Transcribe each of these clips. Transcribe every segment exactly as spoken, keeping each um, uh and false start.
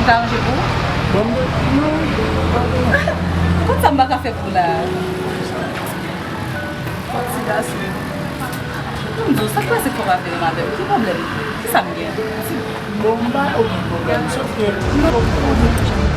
Sa ranje pou ou? Bon, non, non, non. Ou konn sa m pa ka fè pou ou la? Ti gason. Bon, m di w, sa k pase fò w ap vin avè m? Ki pwoblèm? Kisa m gen? Bon, m pa okenn pwoblèm, sòf ke m pa okenn pwoblèm.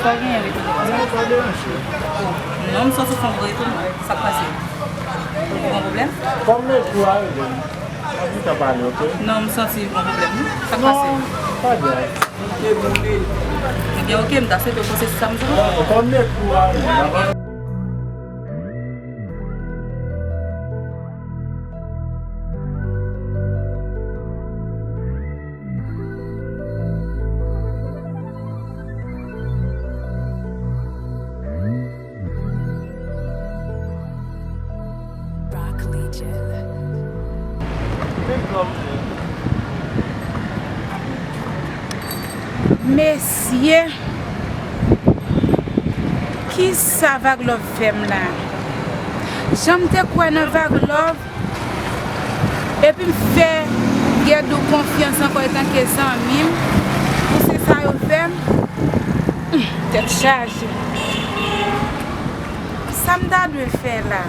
Sa w genyen, Vito? Non, pa deranje. Non, m sòti fè yon gwo retounen. Sa k pase? Ou gen pwoblèm? Kòm mèt ou a rele m, ann pale, oke? Non, m santi yon pwoblèm, wi. Sa k pase? Non, pa grav. Ebyen, oke, m ta swete w panse se sa m di w. Kòm mèt ou a rele m, Mesye, kisa Vaglove fè m la? Jan m te kwè nan Vaglove, epi m fè Gèdou konfyans ankò etanke zanmi m, pou se sa yo fè m. Humm, tèt chaje. Sa m ta dwe fè la?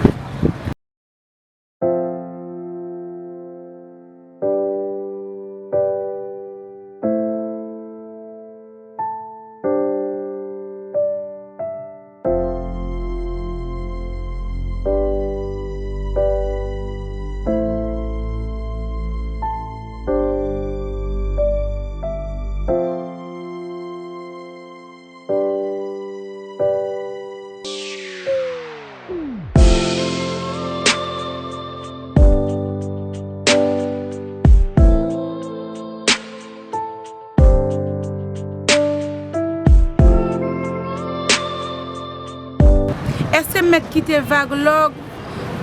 Èske m mèt kite Vaglove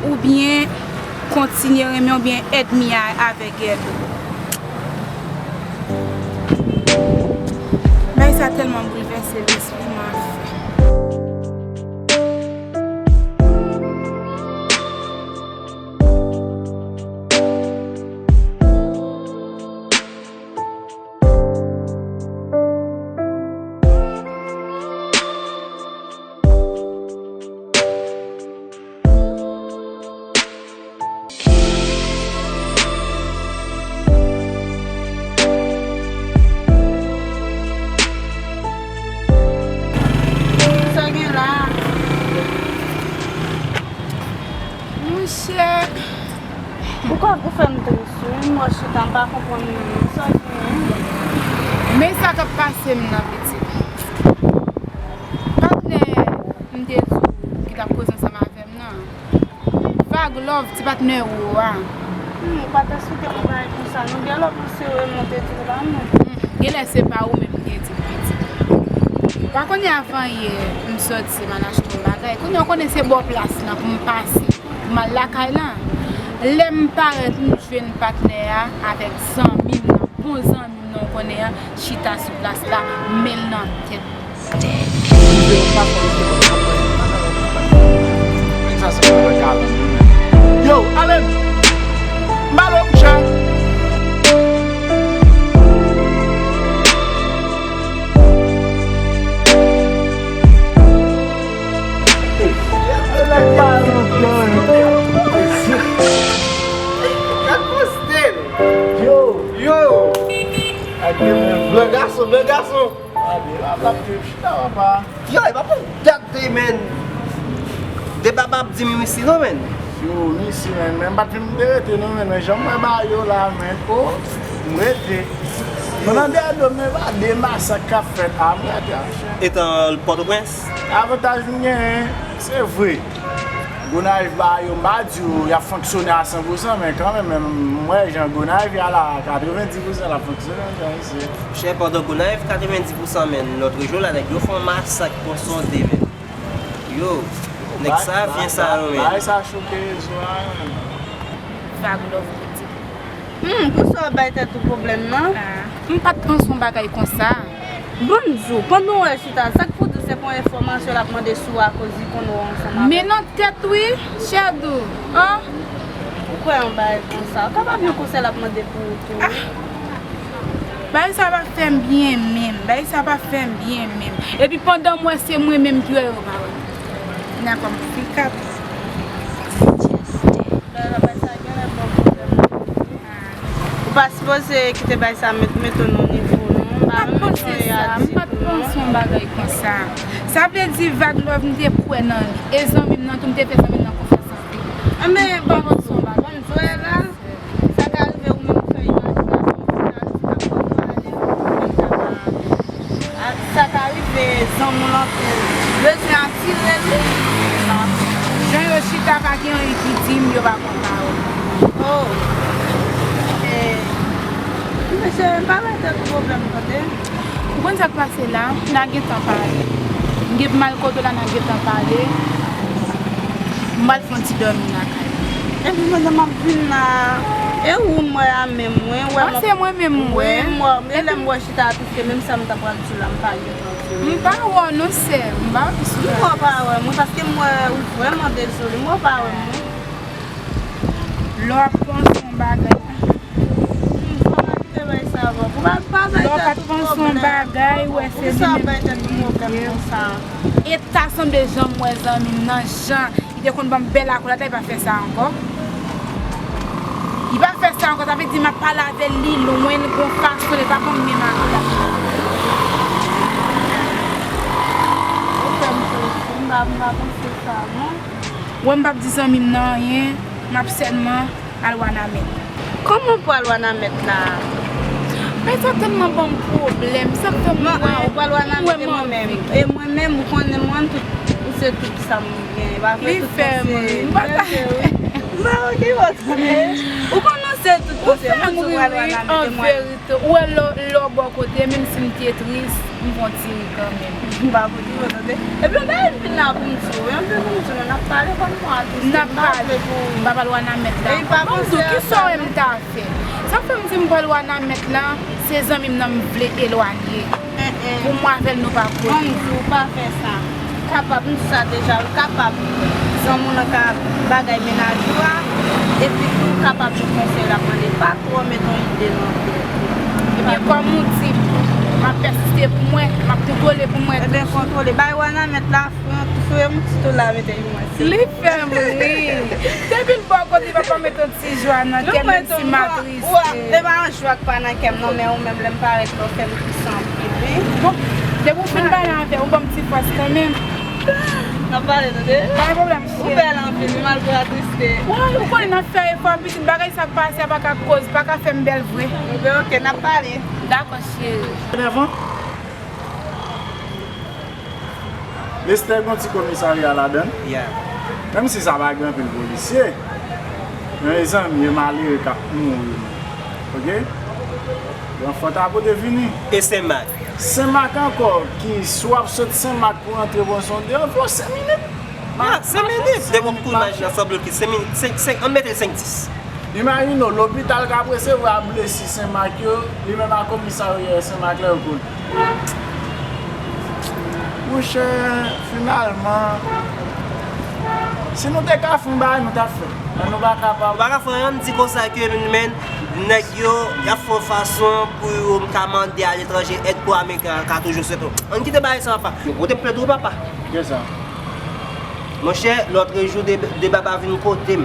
oubyen kontinye renmen oubyen ènmi a avèk Gèdou? Bagay sa tèlman boulvèse lespri m anfen. Sa gen la? Monchè. Ou ka, ou fè m tris, wi. M wè chita, m pa konprann sa gen. Men sa k ap pase m nan, pitit. Patnè m te di w ki t ap koze ansanm avè m nan. Vaglove, ti patnè ou a. Hmm, ou pa t eksplike m yon bagay konsa, non. Gen lòt moun se yo m te di w la, non. Hmm, genlè se pa ou menm m te di m, pitit. Ou pa konnen avan yè, m sòti, m al achte yon bagay. Kounye a, ou konnen se bò plas lan pou m pase, pou m al lakay lan. Lè m parèt, m jwenn patnè a avèk zanmi m nan, bon zanmi m nan, ou konnen an, chita sou plas la, men l nan tèt. Yo, ale! M ale, monchè! Yo! Yo! Blan gason, blan gason! Yo, e pa pou dat de, men. De baba ap di m isi non, men. Yo, misye, men, men m pa t fin de rete, non, men, men jan m wè bagay yo la, men, o, m rete. Pandan dèyè do m, men, pa de masak k ap fèt, a, m rete, a, chè. Etan Pòtoprens? Avantaj m genyen, se vre. Gonayiv, bagay yo, m pa di w y ap fonksyone a san pou san, men kanmenm, men, m wè jan Gonayiv ye a la, katrevenndis pou san l ap fonksyone, jan isi. Chè, pandan Gonayiv katrevenndis pou san, men, lòt rejyon la, nèg yo fè yon masak Pon Sonde, men. Yo, nèg sa, vyen sa yo, men. Bagay sa choke rezo a, men. Vag love boutik. Hmm, pou sa w bay tèt ou pwoblèm nan? Ah, m pa t panse yon bagay konsa. Ban m di w, pandan w wè chita, sa k pou di w se pa yon enfòmasyon l ap mande sou w akoz li konn wè w ansanm avè l? Men nan tèt wi, Chèdou, an? Ou kwè yon bagay konsa? Ou kapab yon konsèy l ap mande pou ou tou, wi. Bagay sa pa fè m byen menm. Bagay sa pa fè m byen menm. Epi pandan m wè se mwen menm ki wè yo pa wè m. Nan kòm fi kat. Bagay sa genlè ba w pwoblèm. Ou pa sipoze kite bagay sa met, mete w nan nivo w non. M pa t panse sa. M pa t panse yon bagay konsa. Sa vle di vag love m te kwè nan li. E zanmi m nan tou m te fè zanmi m nan konfyans anpil. Enben, ban m di w, ban m di w la. Sa ka rive ou menm ou fè imajinasyon w chita, chita pran pale, ou menm ta pa avè l. Sa ka rive zanmi w lan tou bezwen atire l wi. Jan yo chita pa gen anyen ki di m, yo pa konn pawòl. Oh. Eh. Mesye, pa bay tèt ou pwoblèm tande. Ou konn sa k pase la? N a gentan pale. M gen pou m al kote w la, n a gentan pale. M pral fè yon ti dòmi lakay. Epi pandan m ap vin la, e ou m wè a menm, wi, ou wè m ap. Ah, se mwen menm, m wè. Wi, m wè, men lè m wè chita a tou, se menm sa m ta pral di w la, m pa gentan di w. M pa wè w non, sè, m pa wè w sou. M wè w pa wè m, wi, paske m wè ou vrèman dezole, m wè w pa wè m, non. Lè w ap panse yon bagay. Lè w pa t panse yon bagay, wè se li menm ki rive. E ta sanble jan m wè zanmi m nan, jan li te konn ban m bèl akolad la, li pa fè sa ankò. Li pa fè sa ankò, sa vle di m ap pale avè l, li lwen, l gon fason, li pa ban m menm akolad la. Ou fè m soufri, m pa, m pa panse sa, non. Wè m p ap di zanmi m nan anyen, m ap sèlman al Wanament. Kòman w pral Wanament la? Men sa tèlman ban m pwoblèm, sa k fè m wè, ou pral Wanament e mwen menm. E mwen menm, ou konnen mwen, tout, ou se tout sa m gen. E pa vre, tout mwen se, m pa ta. M pa wè ki bò tande. Ou konnen w se tout mwen se, mwen di w pral Wanament e mwen. Ou wè lè, lè w bò kote, menm si m te tris, m fè yon ti ri kanmenm. M pa fouti ri tande. Epi yon bagay m vin la pou m di w, yon bagay pou m di w, n ap pale kòm mwen atris. N ap pale. M pa pral Wanament la. Ban m di w, kisa w wè m ta fè? Sa k fè m di m pral Wanament la, se zanmi m nan m vle elwanye. Pou mwen avè l nou pa konnen. Ban m di w, pa fè sa. Kapab, m di sa deja, wi, kapab zanmi w lan ka bagay mennaj ou a, epi tou kapab yon konsèy l ap mande, pa twò met yon ide nan tèt ou. Ebyen, kòm ou di, m ap pèsiste pou mwen, m ap kontwole pou mwen toujou. Ebyen, kontwole. Bay Wanament la, fè yon ti tou la, mete pou mwen, silvouplè. Li fè m ri. Depi l bò kote, papa mete yon ti jwa nan kè m, menm si m atriste. E pa yon jwa k pa nan kè m, non, men ou menm, lè m parèt la, ou fè m triste anpil, wi. Bon, depi w fin pale avè m, ou ban m ti fòs kanmenm. N ap pale, tande? Pa gen pwoblèm, cheri. Ou bèl anpil, wi, malgre w atriste. Wi, ou konnen n ap fè efò, pitit, bagay sa k pase a pa ka koz, pa ka fè m bèl vre. Ebyen, oke, n ap pale. Dakò, cheri. Nèvan? Lestè gon ti komisarya ladann. Yeah. Menm si sa pa gen anpil polisye, men e zanmi, e malere k ap mouri. Oke? Ranfò ta pote vini. E Senmak? Senmak ankò, ki si w ap sot Senmak pou antre Pon Sonde, anviwon senk minit. Ah, senk minit. Depi w ap tou imajine ansanm bloke senk minit, senk, senk, ann mete l senk dis. Imajine w, lopital k ap resevwa blesi Senmak yo, li menm ak komisarya Senmak la yo koul. Monchè, finalman, si nou te ka fè yon bagay, nou t ap fè. Men nou pa kapab. Nou pa ka fè anyen, ann di konsa ke, men, nèg yo, y ap fè yon fason pou yo ka mande aletranje èd pou Ameriken ka toujou sèt. Ann kite bagay sa, papa. Yo pote plent wi, papa. Kisa? Monchè, lòtrejou, De, De Baba vin kote m.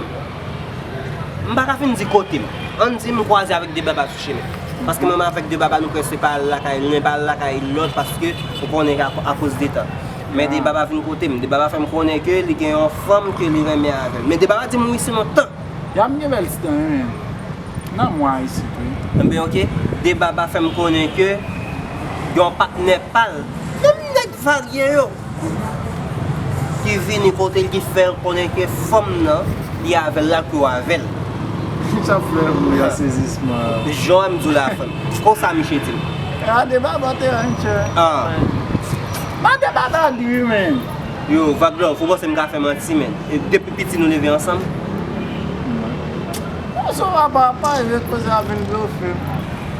M pa ka fin di kote m. Ann di m kwaze avèk De Baba sou chemen. Paske mwen menm avèk De Baba, nou prèske pa al lakay youn, pa al lakay lòt, paske ou konnen a, akoz de tan. Men Debaba vin kote m. Debaba fè m konnen ke li gen yon fanm ke li renmen avè l. Men Debaba di m wi se lontan. Ya m gen bèl ti tan, wi, men. Nan mwa isit, wi. Enben, oke. Debaba fè m konnen ke yon patnè pa l, menm nèg Varye yo, ki vini kote l, ki fè l konnen ke fanm nan, li avè l la, ke w avè l. Sa fè m ri a sezisman. Jan m di w la, frè m. Konsa misye di m. A, Debaba te ranchè. Ah. Mande Baba di wi, men. Yo, Vag Love, ou panse m ka fè manti, men? E depi piti nou leve ansanm? Bon, se pa papa, e vye koze a vin blofe.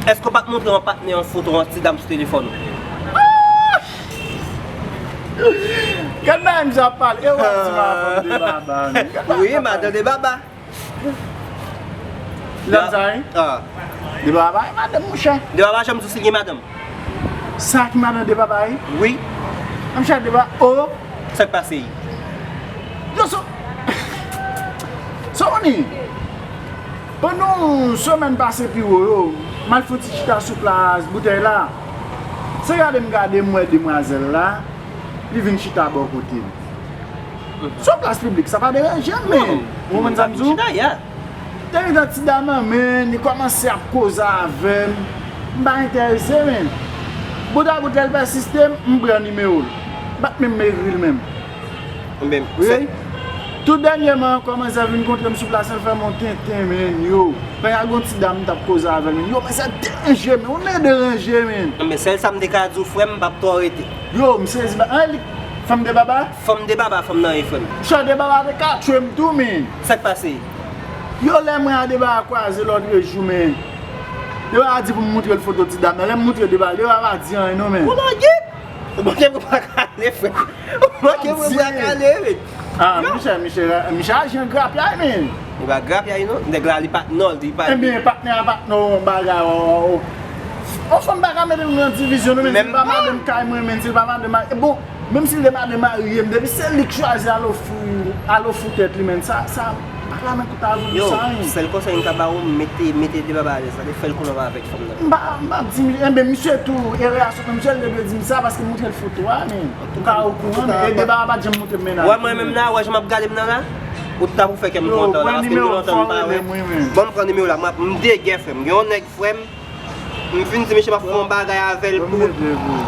Èske w pa t montre yon patnè yon foto yon ti dam sou telefòn ou? Gad nan misye ap pale. E w ap di madanm Debaba, men. Wi, madanm Debaba. Ti dam sa, wi. Ah. Debaba, e madanm, monchè. Debaba janm di w si l gen madanm. Sa ki madanm Debaba, wi? Wi. Monchè, Debaba, o. Sa k pase? Yo, so, so, ni. Pandan yon semèn pase pi wo yo, m al fè yon ti chita sou plas boutèy la. Se gade m gade, m wè demwazèl la, li vin chita bò kote m. Sou plas piblik, sa pa deranje m, men. Ou konprann sa m di w? Te gentan ti dam nan, men, li kòmanse ap koze avè m. M pa enterese, men. Bout a bout, lè l pèsiste, m pran nimewo l. M pa t menm ekri l menm. Wi. Tou dènyèman ankò, manzè vin kontre m sou plas, l fè m yon tenten, men, yo. Pè a gon ti dam m t ap koze avè l, men. Yo, manzè deranje, men. Ou nèg deranje, men. Men sèl sa m te ka di w, frè m, m p ap twò rete. Yo, m sezi, ba, an, li, fanm Debaba? Fanm Debaba, fanm nan ye, frè m. Chan Debaba te ka tchwe m tou, men. Sa k pase? Yo, lè mwen a Debaba kwaze lòt jou, men. Debaba di pou m moutre l foto ti dam nan. Lè m moutre Debaba, Debaba pa di anyen, non, men. Ou lage? Ou manke pou pa kale, frè. Ou manke pou pa kale, men. Ah, Michel, Michel, Michel aji an grapyay, men. Li pa grapyay, non. Nèg la, li pa t nò, li pa. Ebyen, patnè a pa t nò, bagay, o, o, o. On fanm pa ka mete nou nan divizyon, non, men. Si l pa madanm kay mwen, men, si l pa madanm mari, bon, menm si l te madanm marye m, depi se li k chwazi al ofri, al ofri tèt li, men, sa, sa, pa ka men kout avou pou sa, men. Yo, sèl konsèy m ka ba ou, mete, mete Debaba alèz, sa te fè l konnen w avèk fanm nan. M pa, m pa di, enben, misye tou, erè a sot nan misye, l te dwe di m sa, paske m montre l foto a, men. Ou ka okouran, men, e Debaba pa t janm montre m mennaj. Wè, mwen menm la, wè, jan m ap gade m nan la, ou t ap fè kè m kontan la, paske m gen lontan m pa wè. Bon, m pran nimewo la, m ap, m degè, frè m. Gen yon nèg, frè m, m fin di misye m ap fè yon bagay avè l pou,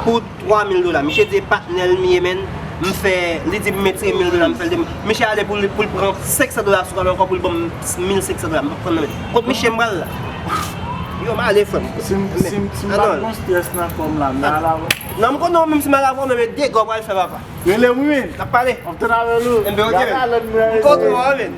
pou twa mil dola. Misye di e patnè l m ye, men. M fè, li di m retire mil dola, m fè l de, misye ale pou l, pou l pran senk san dola sou kòb ankò pou l ban m mil senk san dola. M p ap pran nan men. Kot misye m pral la? Yo, m ale, frè m. Si m, si m, si m pa t gon strès nan kò m la, m ta al avè w. Non, m konnen w menm si m al avè w, men, men dega w pral fè, papa. Rele m wi, men. N ap pale. M ap tann avè l wi. Enben, oke, men. M kontre w, men.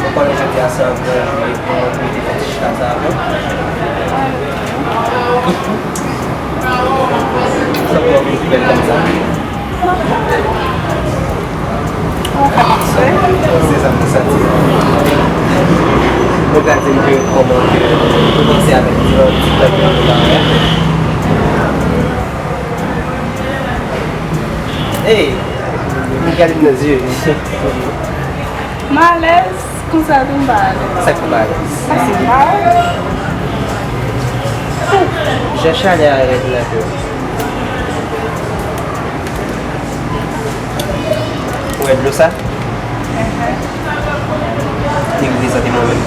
Ou konnen jodi a se yon bon jou pou mwen, pou mwen te fè ti chita sa avè w. Sa pou w ap bèl kòmsa. Ou ka pase. Se sa m te santi. Ou ka di m ke kòman ke ou panse avèk ti, ti pèp nan kouman a? Ey, li gade m nan zye. M alèz, konsa tou m pa alèz. Sa k fè w pa alèz? Paske m pa alèz. Jan chalè a rèd la ke. Ou wè dlo sa? Enhen. Li reprezante mwen menm.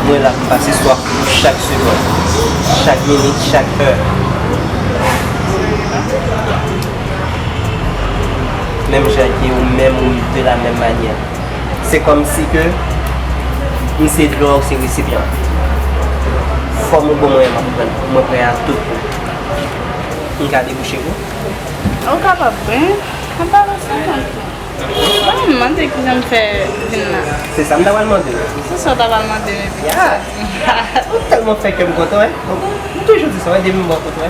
Mwen la pou m pase swaf ou chak segonn, chak minit, chak è. Menm jan ke ou menm ou de la menm manyè. Se kòmsi ke m se dlo a, ou se resipyan. Fòm ou ban mwen, m ap pran. Mwen prè a tout pou ou. M ka debouche pou ou? Ou kapab, men, m pa nan sèkant. Bon, m mande kijan m fè vin la. Se sa m ta pral mande w. Se sa w ta pral mande m epi. Ya. Ou tèlman fè kè m kontan, wè. M toujou di sa, wè, depi m bò kote, wè.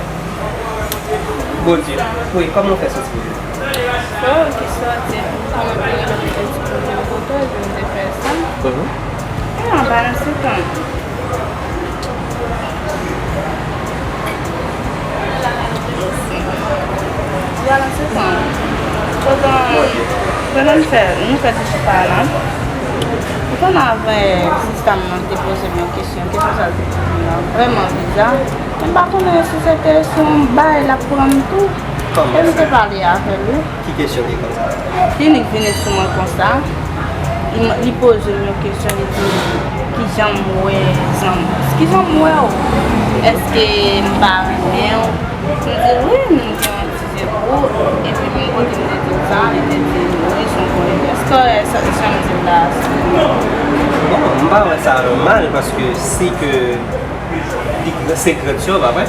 Bondye. Wi, kòman w fè soti? Bon, ki soti? Kòman pou mwen te di pou mwen kote, je m te fè sa. Mhm. E anba nan se tan. Balanse tan. Pandan, pandan n fè, nou fè ti chita la, m konn avè sista m nan te poze m yon kesyon, kesyon sa l te poze m nan vrèman biza. Men m pa konnen si se te sou yon bagay l ap pran m tou. Kòman sa? E nou te pale avè l, wi. Ki kesyon li konsa? Li nik vini sou mwen konsa. Li, li poze m yon kesyon, li di, "Kijan m wè zanmi? Kijan m wè w? Èske m pa renmen w?" M di, "Wi, m gen yon ti je pou ou." Epi menm kote m te di l sa, li te di, "Wi, se yon bon ide." Èske sa, jan m di l la, se... Bon, m pa wè sa mal, paske si ke li, se grandisyon, pa vre?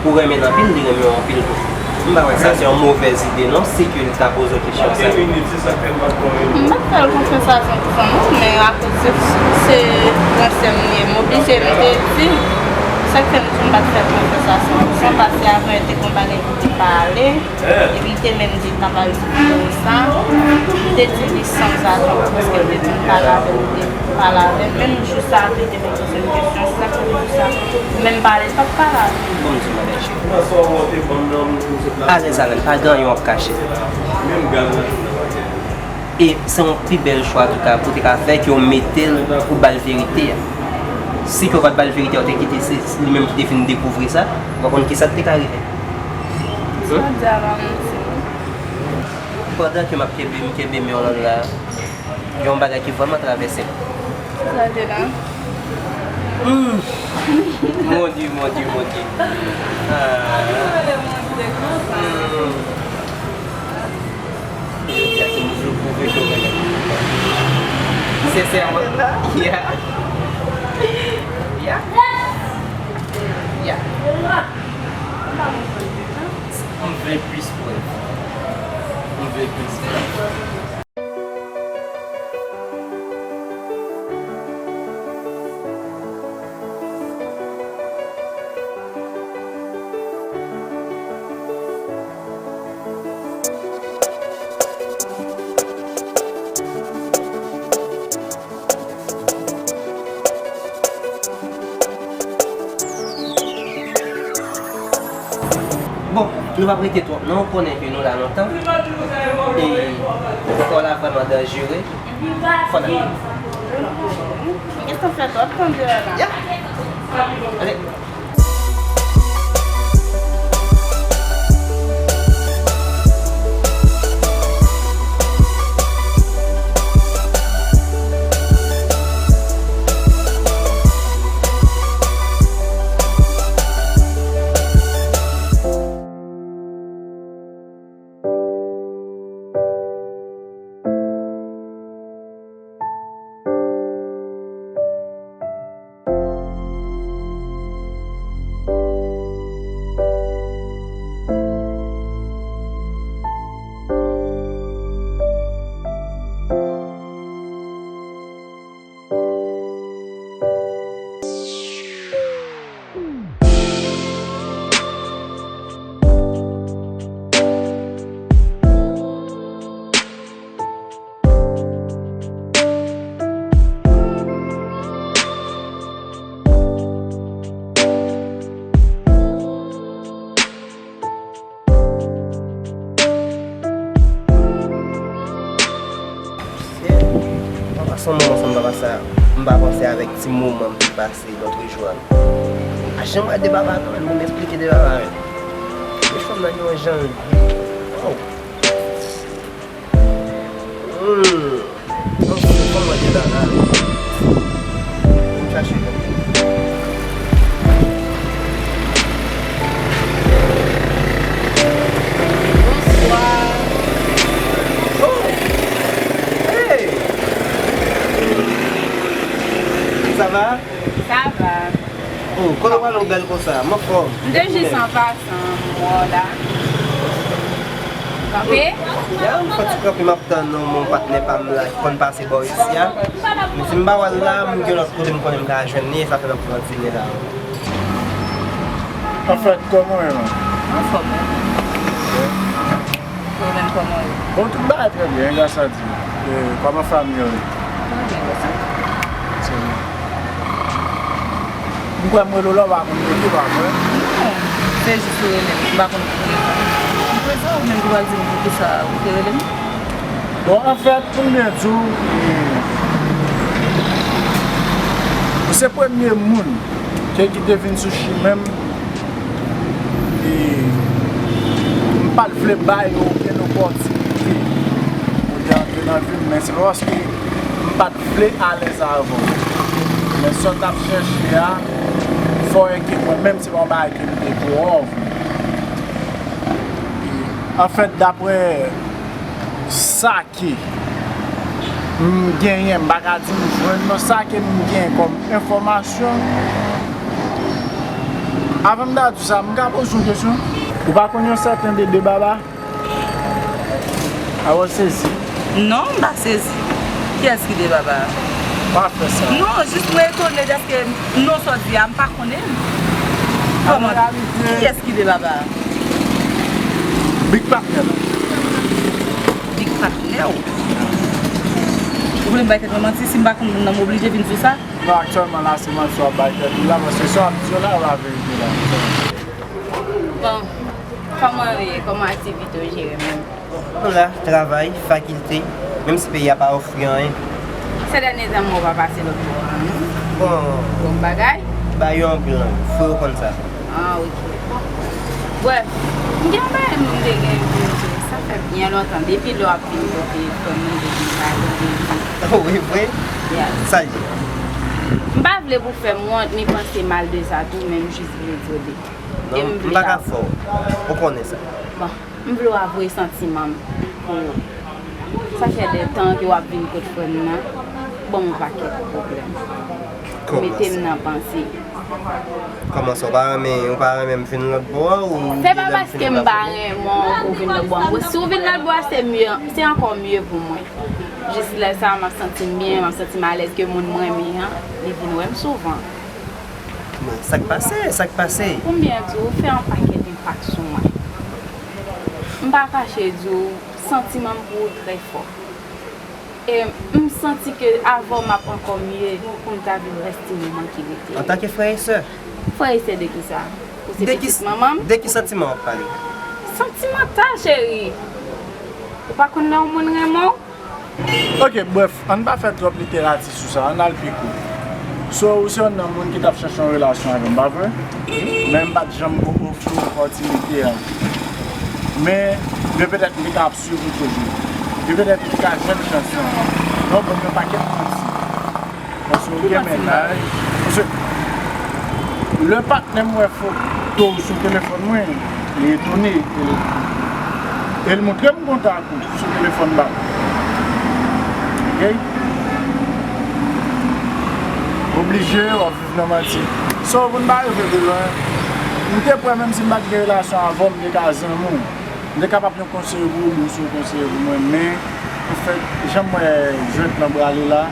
Ou renmen l anpil, li renmen w anpil tou. M pa wè sa se yon movèz ide non, si ke l ta poze w kesyon sa. M pa t fè l konfyans a san pou san non, men akoz se, se gran sè m li ye, m oblije m te di. Sa k fè m di m pa t fè l konfyans a san pou san, paske avan yo te gon bagay ki te pale, epi l te menm di l ta pral di pou sa. M te di li sanzatann, paske l te vin pale avè m, li te pale avè m. Menm jou sa a tou, li te vin poze m kesyon, se sa k fè m di sa. Menm pale, l pa t pale avè m. Bon, m di madanm cheri. Alèz avè l, pa gen anyen w ap kache. E se yon pi bèl chwa, antouka, pou te ka fè ke w mete l, pou ba l verite a. Si ke w pa t ba l verite a, w te kite se, se li menm ki te fin dekouvri sa, w pa konn kisa k te ka rive. Sa w di a pa manti. Pandan ke m ap kenbe, m kenbe men w nan la, gen yon bagay ki vrèman travèse m. Sa te la? Hmm. Mon Dieu, mon Dieu, mon Dieu. Ah. Hmm. Jodi a se moun yo pwouve ke w renmen. Sensèman. Yeah. Yeah. Yeah. M vle plis prèv. M vle plis prèv. Bon, nou p ap rete twòp non, ou konnen ke nou la lontan. E kò la vrèman danjere. Fò n ale. Gentan fè twòp tan deyò la. Ya. Ale. Mwen pase yon moman ansanm papa sa, m pa panse avèk ti moman m te pase lòt jou a. A jan m wè de papa non, m esplike de papa men. Men fanm nan gen yon jan l ye. Oh. Hmm. Non, se fanm nan gen bagay. Chache. Bonswa. Oh! Hey! Sa va? Sa va. Oh, kote w ale w bèl konsa? M anfòm. M te jis an pasan, m wè w la. Kanpe? Ya, m fè ti kanpe, m ap tann yon patnè pa m la ki konn pase bò isi a. Men si m pa wè l la, m gen lòt kote m konnen m ka jwenn li, e sa fè m ap pran ti men la. Anfèt, kòman w ye, man? Anfòm, wi. Ou menm, kòman w ye? Bon, tout bagay trè byen, gras a Dye. E, kòman fanmi an ye? Trè byen, gras a Dye. M kwè m rele w la, w pa konn kote, w pa kwè? Non, se jis ou rele m, m pa konn kote. M prezan, ou menm ki pral di m poukisa ou te rele m? Bon, anfèt, pou m byen di w, e, ou se premye moun ke ki te vin sou chimen m, e m pa t vle bay okenn opòtinite pou te antre nan vi m, men se pa paske m pa t vle alèz avè w. Men sa w t ap chèche a, fò e ke mwen menm, se pa yon bagay ke m te twò vle. E, anfèt, daprè sa ke m genyen, m pa ka di m jwenn, non, sa ke m gen kòm enfòmasyon. Avan m ta di w sa, m ka poze w yon kesyon? Ou pa konn yon sèten Dede Baba? A, w sezi? Non, m pa sezi. Kiyès ki Dede Baba? Pa fè sa. Non, jis mwen etone dèske non sa w di a, m pa konnen l. Kòman? Kiyès ki Dede Baba? Big Partner la. Big Partner? Ou vle m bay tèt mwen manti? Si m pa konn moun nan, m oblije vin di w sa? Non, aktyèlman la, se manti w ap bay tèt ou la, paske sa w ap di yo la, yo laverite la. Bon, kòman w ye? Kòman aktivite w jere menm? Bon, la, travay, fakilte, menm si peyi a pa ofri anyen. Se dènye tan mwen pa pase lòt bò a, non? Bon. Bon bagay? Ba yo anpil, non. Fò yo konn sa. Ah, ok. Bon. Brèf, m gen yon bagay m te gen pou m di w. Sa fè byen lontan. Depi lè w ap vin kote frè m nan, depi m pa vin. Oh, wi, vre? Yeah. Sa l ye? M pa vle pou fè m wont, ni panse mal de sa tou, men m jis vle di w de. Non, m pa ka fè w. Ou konnen sa. Bon, m vle w avwe santiman m pou ou. Sa fè de tan ke w ap vin kot frè m nan, ban m yon pakèt pwoblèm. Mete m nan panse. Kòman sa, ou pa renmen, ou pa renmen m vin lòt bò a, ou... Se pa paske m pa renmen w pou w vin lòt bò a. Si w vin lòt bò a, se mye, se ankò mye pou mwen. Jis lè sa a, m ap santi m byen, m ap santi m alèz ke moun m renmen an, li vin wè m souvan. Bon, sa k pase? Sa k pase? Pou m byen di w, ou fè yon pakèt enpak sou mwen. M pa kache di w, santiman m pou ou trè fò. E m santi ke avè w m ap ankò mye pou m ta viv rès ti moman ki rete yo. Antanke frè e sè? Frè e sè de kisa? Ou se pitit manman m? De ki santiman w ap pale? Santimantal, cheri. Ou pa konn lè yon moun renmen w? Ok, brèf, ann pa fè twòp literati sou sa, ann al pi kou. So, ou se youn nan moun ki t ap chèche yon relasyon avè m, pa vre? Men m pa t janm ko ofri w opòtinite a. Men, men petèt m te ka ap swiv ou toujou. Men petèt m te ka jwenn chans lan. Non, ban m yon pakèt manti. Paske ou gen mennaj. Paske lè patnè m wè foto w sou telefòn mwen, li etone. E li, e li montre m kontak ou sou telefòn pa m. Ok? Oblije, w ap viv nan manti. So, pou n pa rive pi lwen, m te kwè menm si m pa t gen relasyon avè w, m te ka zanmi w. M te kapab yon konseye pou ou, oubyen se yon konseye pou mwen, men, anfèt, jan m wè jwèt lan prale la,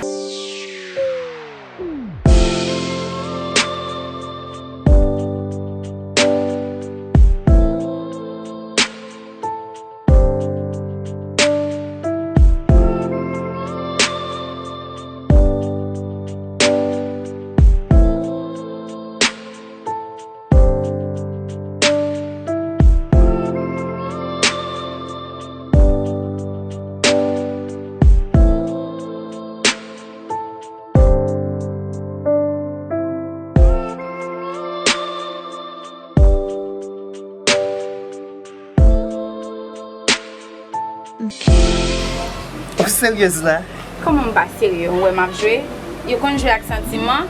Ou seryez la? Kòman m pa serye? Ou wè m ap jwe? Yo konn jwe ak santiman?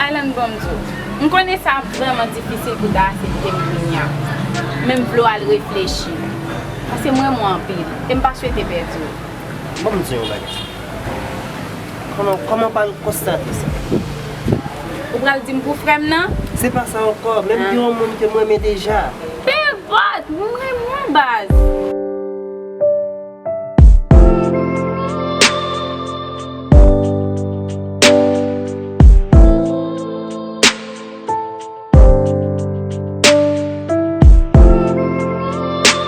Alan, bon m di w, m konnen sa ap vrèman difisil pou w ta aksepte m kounye a. Men m vle w al reflechi. Paske m renmen w anpil. E m pa swete pèdi w. Bon m di w yon bagay. Kòman, kòman w pral konstate sa? Ou pral di m pou frè m nan? Se pa sa ankò. Menm gen yon moun ke m renmen deja. Pe enpòt, m renmen w baz.